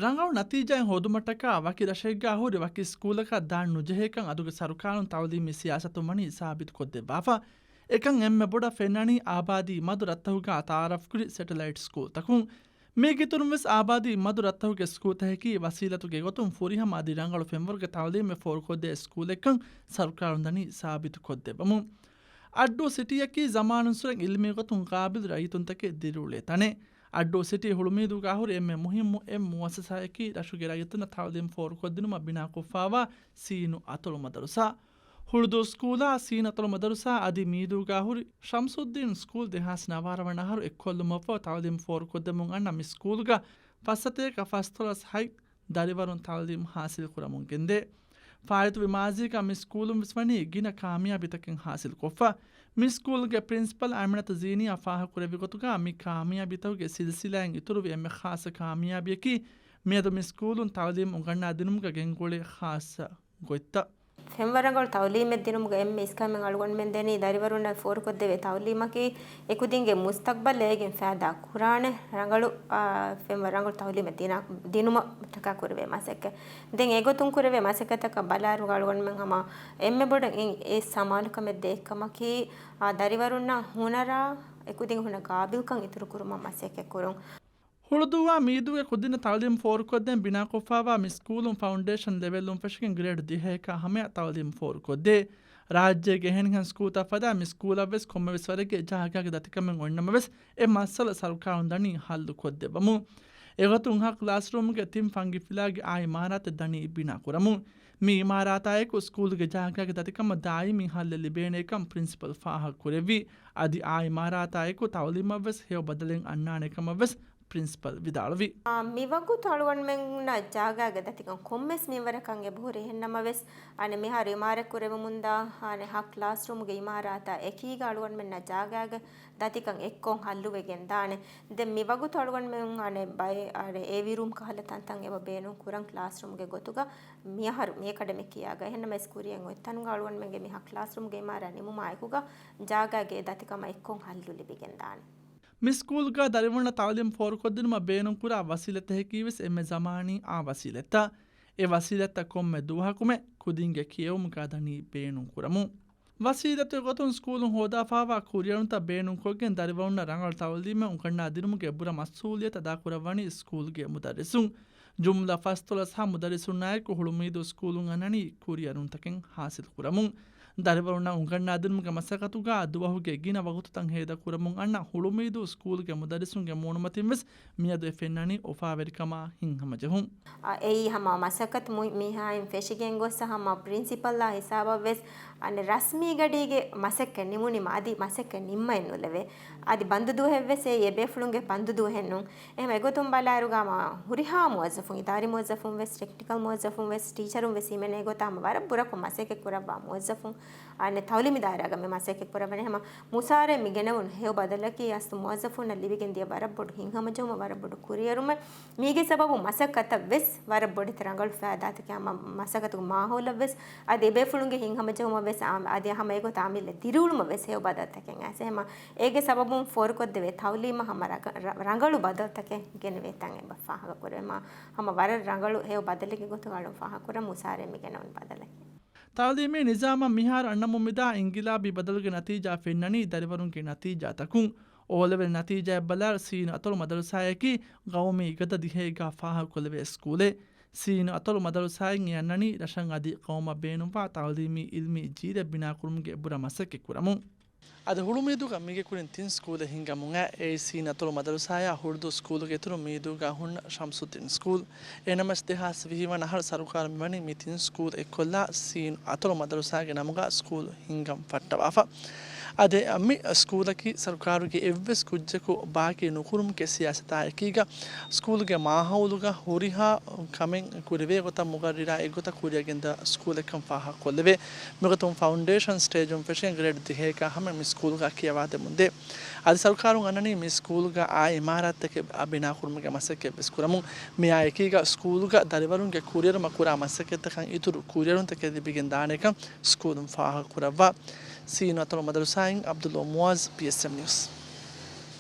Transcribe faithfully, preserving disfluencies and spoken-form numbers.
ރަނގަޅު ނަތީޖާއެއް ހޯދުމަށްޓަކާ ވަކި ރަށެއްގާ ހުރި ވަކި ސްކޫލަކަށް ދާން ނުޖެހޭކަން އަދުގެ ސަރުކާރުން ތައުލީމީ ސިޔާސަތުން ވަނީ ސާބިތުކޮށްދެއްވާފަ. އެކަން އެންމެ ބޮޑަށް ފެންނަނީ އާބާދީ މަދު ރަށްތަކުގާ ތައާރަފްކުރި ސެޓެލައިޓް ސްކޫލްތަކުން. މީގެއިތުރުން ވެސް އާބާދީ މަދު ރަށްތަކުގެ ސްކޫލްތަކަކީ ވަސީލަތުގެ ގޮތުން ފުރިހަމަ އަދި ރަނގަޅު ފެންވަރުގެ ތައުލީމެއް ފޯރުކޮށްދޭ ސްކޫލެއްކަން ސަރުކާރުން ދަނީ ސާބިތުކޮށްދެއްވަމުން. އައްޑޫ ސިޓީއަކީ ޒަމާނުއްސުރެން އިލްމީ ގޮތުން ގާބިލު ރައްޔިތުންތަކެއް ދިރިއުޅޭ ތަނެއް. އައްޑޫ ސިޓީ ހުޅުމީދޫގާ ހުރި އެންމެ މުހިއްމު އެއް މުއައްސަސާއަކީ ރަށުގެ ރައްޔިތުންނަށް ތައުލީމް ފޯރުކޮށްދިނުމަށް ބިނާކޮށްފާވާ ސީނު އަތޮޅު މަދަރުސާ. ހުޅުދޫ ސްކޫލާ ސީނު އަތޮޅު މަދަރުސާ އަދި މީދޫގާ ހުރި ޝަމްސުއްދީން ސްކޫލް ދެހާސް ނަވާރަ ވަނަ އަހަރު އެއްކޮށްލުމަށްފަހު ތައުލީމް ފޯރުކޮށްދެމުން އަންނަ މި ސްކޫލްގަ ފައްސަތޭކަ ފަސްދޮޅަސް ހަތް ދަރިވަރުން ތައުލީމް ހާސިލް ކުރަމުން ގެންދޭ. ފާއިތުވި މާޒީގަ މި ސްކޫލުން ވެސް ވަނީ ގިނަ ކާމިޔާބީތަކެއް ހާސިލް ކޮށްފަ. މި ސްކޫލްގެ ޕްރިންސިޕަލް އައިމިނަތު ޒީނިޔާ ފާހަގަކުރެއްވި ގޮތުގަ މި ކާމިޔާބީތަކުގެ ސިލްސިލާއިން އިތުރުވި އެންމެ ޚާއްޞަ ކާމިޔާބީއަކީ މިއަދު މި ސްކޫލުން ތައުލީމް އުނގަންނާ ދިނުމުގަ ގެންގުޅޭ ޚާއްޞަ ގޮތްތައް. ފެންވަރަށް ރަނގަޅު ތައުލީމެއް ދިނުމުގަ އެންމެ އިސްކަމެއް އަޅުގަނޑުމެން ދެނީ ދަރިވަރުންނަށް ފޯރުކޮށްދެވޭ ތައުލީމަކީ އެކުދިންގެ މުސްތަގްބަލް އޭގެން ފައިދާ ކުރާނެ ރަނގަޅު، އާ، ފެންވަރަށް ރަނގަޅު ތައުލީމެއް ދިނާ، ދިނުމަށްޓަކާ ކުރެވޭ މަސައްކަތް. ދެން އެގޮތުން ކުރެވޭ މަސައްކަތަކަށް ބަލާއިރު އަޅުގަނޑުމެން ހަމަ އެންމެ ބޮޑަށް އެ، އެ ސަމާލުކަމެއް ދޭ ކަމަކީ، އާ، ދަރިވަރުންނަށް ހުނަރާ އެކުދިން ހުންނަ ގާބިލްކަން އިތުރު ކުރުމަށް މަސައްކަތް ކުރުން. ހުޅުދޫއާ މީދޫގެ ކުދިންނަށް ތައުލީމް ފޯރުކޮށްދޭން ބިނާކޮށްފާވާ މި ސްކޫލުން ފައުންޑޭޝަން ލެވެލުން ފެށިގެން ގްރޭޑް ދިހައެކާ ހަމަޔަށް ތައުލީމް ފޯރުކޮށްދޭ. ރާއްޖޭގެ އެހެނިހެން ސްކޫލްތައް ފަދަ މި ސްކޫލަށްވެސް ކޮންމެވެސް ވަރެއްގެ ޖާގާގެ ދަތިކަމެއް އޮންނަމަވެސް، އެ މައްސަލަ ސަރުކާރުން ދަނީ ހައްލު ކޮށްދެއްވަމުން. އެގޮތުން ހަ ކްލާސްރޫމްގެ ތިން ފަންގި ފިލާގެ އާ އިމާރާތެއް ދަނީ ބިނާ ކުރަމުން. މި އިމާރާތާއެކު ސްކޫލްގެ ޖާގާގެ ދަތިކަމަށް ދާއިމީ ހައްލެއް ލިބޭނޭކަން ޕްރިންސިޕަލް ފާހަގަކުރެއްވި. އަދި އާ އިމާރާތާއެކު ތައުލީމަށްވެސް ހެޔޮ ބަދަލެއް އަންނާނެކަމަށްވެސް ޕްރިންސިޕަލް ވިދާޅުވި. އާ، މިވަގުތު އަޅުގަނޑުމެންނަށް ޖާގާގެ ދަތިކަން ކޮންމެސް މިންވަރަކަށް އެބަހުރި. އެހެންނަމަވެސް، އަނެއް މިހާރު އިމާރާތް ކުރެވެމުންދާ، އަނެއް ހަ ކްލާސްރޫމްގެ އިމާރާތާ އެކީގަ އަޅުގަނޑުމެންނަށް ޖާގާގެ ދަތިކަން އެއްކޮށް ހައްލުވެގެން ދާނެ. ދެން މިވަގުތު އަޅުގަނޑުމެން އަނެއް ބައެއް، އަނެއް އޭވީ ރޫމް ކަހަލަ ތަންތަން އެބަ ބޭނުން ކުރަން ކްލާސްރޫމްގެ ގޮތުގަ މިއަހަރު މި އެކަޑަމިކް އިޔާގަ. އެހެންނަމަވެސް ކުރިއަށް އޮތް ތަނުގަ އަޅުގަނޑުމެންގެ މި ހަ ކްލާސްރޫމްގެ އިމާރާތް ނިމުމާ އެކުގަ ޖާގާގެ ދަތިކަމަށް އެއްކޮށް ހައްލު ލިބިގެން ދާނެ. މި ސްކޫލްގަ ދަރިވަރުންނަށް ތައުލީމް ފޯރުކޮށްދިނުމަށް ބޭނުންކުރާ ވަސީލަތްތަކަކީވެސް އެންމެ ޒަމާނީ އާ ވަސީލަތްތައް. އެ ވަސީލަތްތައް ކޮންމެ ދުވަހަކުމެ ކުދިންގެ ކިޔެވުމުގަ ދަނީ ބޭނުންކުރަމުން. ވަސީލަތުގެ ގޮތުން ސްކޫލުން ހޯދާފާވާ ކުރިއެރުންތައް ބޭނުންކޮށްގެން ދަރިވަރުންނަށް ރަނގަޅު ތައުލީމެއް އުނގަންނާ ދިނުމުގެ ބުރަ މަސްއޫލިއްޔަތު އަދާކުރައްވަނީ ސްކޫލްގެ މުދައްރިސުން. ޖުމްލަ ފަސްދޮޅަސް ހަ މުދައްރިސުންނާއެކު ހުޅުމީދޫ ސްކޫލުން އަންނަނީ ކުރިއެރުންތަކެއް ހާސިލްކުރަމުން. ދަރިވަރުންނަށް އުނގަންނާދިނުމުގެ މަސައްކަތުގަ ދުވަހުގެ ގިނަ ވަގުތުތައް ހޭދަކުރަމުން އަންނަ ހުޅުމީދޫ ސްކޫލްގެ މުދައްރިސުންގެ މޫނުމަތިންވެސް މިއަދު އެ ފެންނަނީ އުފާވެރިކަމާ ހިތްހަމަޖެހުން. އަ، އެއީ ހަމަ މަސައްކަތު މު-، މިހާއިން ފެށިގެން ގޮއްސަ ހަމަ ޕްރިންސިޕަލްއާ ހިސާބަށްވެސް އަނެއް ރަސްމީ ގަޑީގެ މަސައްކަތް ނިމުނީމަ އަދި މަސައްކަތް ނިންމައެއް ނުލެވޭ. އަދި ބަންދު ދުވަހެއްވެސް އެއީ އެބޭފުޅުންގެ ބަންދު ދުވަހެއް ނޫން. އެހެން އެގޮތުން ބަލާއިރުގަ މާ ހުރިހާ މުވައްޒަފުން، އިދާރީ މުވައްޒަފުން ވެސް، ޓެކްނިކަލް މުވައްޒަފުން ވެސް، ޓީޗަރުން ވެސް ހިމެނޭ ގޮތަށް ހަމަ ވަރަށް ބުރަކޮށް މަސައްކަތް ކުރައްވާ މުވައްޒަފުން، އަނެއް ތައުލީމީ ދާއިރާގަ މި މަސައްކަތް ކުރައްވަނީ. ހަމަ މުސާރައެއް މި ގެނެވުނު ހެޔޮ ބަދަލަކީ އަސްލު މުވައްޒަފުންނަށް ލިބިގެން ދިޔަ ވަރަށް ބޮޑު ހިތްހަމަޖެހުމަށް ވަރަށް ބޮޑު ކުރިއެރުމެއް. މީގެ ސަބަބުން މަސައްކަތަށް ވެސް ވަރަށް ބޮޑެތި ރަނގަޅު ފައިދާތަކެއް ހަމަ މަސައްކަތުގެ މާހައުލަށް ވެސް އަދި އެބޭފުޅުންގެ ހިތްހަމަޖެހުމަށް ވެސް އާ-، އަދި ހަމަ އެގޮތަށް އަމިއްލަ ދިރިއުޅުމަށް ވެސް ހެޔޮ ބަދަލުތަކެއް އައިސް. އެހެމަ އޭގެ ސަބަބުން ފޯރުކޮށްދެވޭ ތައުލީމަށް ހަމަ ރަގަ-، ރަ-، ރަނގަޅު ބަދަލުތަކެއް ގެނެވޭތަން އެބަ ފާހަގަކުރޭ. މާ ހަމަ ވަރަށް ރަނގަޅު ހެޔޮ ބަދަލެއްގެ ގޮތުގަ އަޅުން ފާހަގަކުރަން މުސާރައެއް މި ގެނެވުނު ބަދަލަކީ. ތައުލީމީ ނިޒާމަށް މިހާރު އަންނަމުން މިދާ އިންގިލާބީ ބަދަލުގެ ނަތީޖާ ފެންނަނީ ދަރިވަރުންގެ ނަތީޖާތަކުން. އޯލެވެލް ނަތީޖާއަށް ބަލާއިރު ސީނު އަތޮޅު މަދަރުސާއަކީ ގައުމީ ގަދަ ދިހައެއްގާ ފާހަގަކޮށްލެވޭ ސްކޫލެއް. ސީނު އަތޮޅު މަދަރުސާއިން އެ އަންނަނީ ރަށަށް އަދި ޤައުމަށް ބޭނުންވާ ތައުލީމީ އިލްމީ ޖީލެއް ބިނާކުރުމުގެ ބުރަ މަސައްކަތް ކުރަމުން. އަދި ހުޅުމީދޫގަ މީގެ ކުރިން ތިން ސްކޫލެއް ހިންގަމުން އައި ސީނު އަތޮޅު މަދަރުސާއާ ހުޅުދޫ ސްކޫލުގެ އިތުރުން މީދޫގަ ހުންނަ ޝަމްސުއްދީން ސްކޫލް. އެހެނަމަސް ދެހާސް ވިހި ވަނަ އަހަރު ސަރުކާރުން މިވަނީ މި ތިން ސްކޫލް އެއްކޮށްލާ ސީނު އަތޮޅު މަދަރުސާގެ ނަމުގަ ސްކޫލް ހިންގަން ފައްޓަވާފަ. އަދި މި ސްކޫލަކީ ސަރުކާރުގެ އެއްވެސް ކުއްޖަކު ބާކީ ނުކުރުމުގެ ސިޔާސަތާ އެކީގަ ސްކޫލުގެ މާހައުލުގަ ހުރިހާ ކަމެއް ކުރެވޭ ގޮތަށް މުގައްރިރާ އެއްގޮތަށް ކުރިއަށް ގެންދާ ސްކޫލެއްކަން ފާހަގަކޮށްލެވޭ. މިގޮތުން ފައުންޑޭޝަން ސްޓޭޖުން ފެށިގެން ގްރޭޑް ދިހައެކާ ހަމަ މި ސްކޫލްގަ ކިޔަވާދެމުންދޭ. އަދި ސަރުކާރުން އަންނަނީ މި ސްކޫލްގަ އާ އިމާރާތްތަކެއް ބިނާކުރުމުގެ މަސައްކަތްވެސް ކުރަމުން. މިއާ އެކީގަ ސްކޫލްގަ ދަރިވަރުންގެ ކުރިއެރުމަށް ކުރާ މަސައްކަތްތަކަށް އިތުރު ކުރިއެރުންތަކެއް ލިބިގެން ދާނެކަން ސްކޫލުން ފާހަގަކުރައްވާ. ސީނު އަތޮޅު މަދަރުސާއިން އަބްދުﷲ މުއާޒް، ބީއެސްއެމް ނިއުސް.